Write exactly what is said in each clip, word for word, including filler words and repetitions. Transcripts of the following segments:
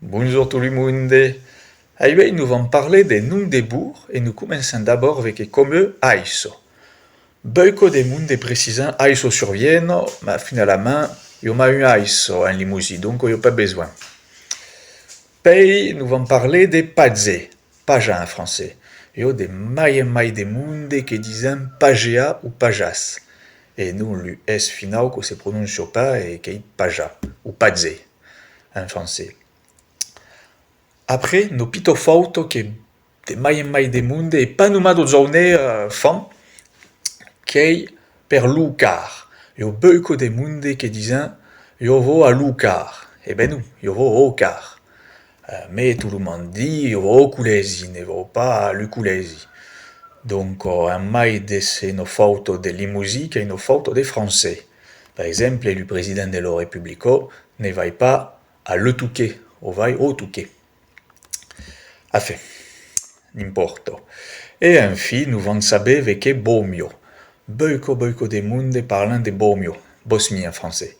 Bonjorn tot lo monde. Auei nos vam parlar de nom de borg e nos començam d'abòrd avec coma Aissa. Beucòp de monde precisan Aissa-sur-Vienne, mas finalament i a mai un Aissa en Lemosin, donc i a pas besonh. Puei nos vam parlar de Pajàs, Pajàs en francés. I a de mai en mai de monde que disen Pajàs o Pajàs. E non, lo S finau que se pronóncia pas e qu'ei Pajàs o Pajàs en francés. Après, una pita fauta que de mai en mai de monde, e pas nonmàs daus jòunes, eh, fan, qu'ei per Locàrd. I a beucòp de monde que disen, jo vau a Locàrd. E ben non, jo vau au Càrd. Eh, mas tot lo monde ditz, jo vau au collègi, ne vau pas a lo collègi. Donc, eh, en mai d'èsser una fauta de Lemosin, qu'ei una fauta de francés. Per exemple, lo president de la Republica ne vai pas a Le Touquet, o vai au Touquet. Enfin, n'impòrta. E enfin, nos vam saber avec Bòmia. Beucòp, beucòp de monde parlan de Bòmia, Bosmie en francés.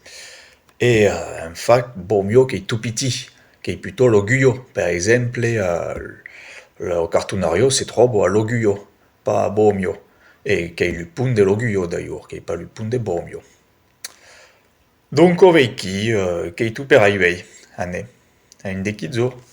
E, eh, en fach, Bòmia qu'ei tot pitit, qu'ei plutot l'Aguilha. Per exemple, eh, la cartonariá se tròba a l'Aguilha, pas a Bòmia. E qu'ei lo pont de l'Aguilha, d'alhors, qu'ei pas lo pont de Bòmia. Donc, veiquí, eh, qu'ei tot per auei. Anem, a un de quilhs jorns.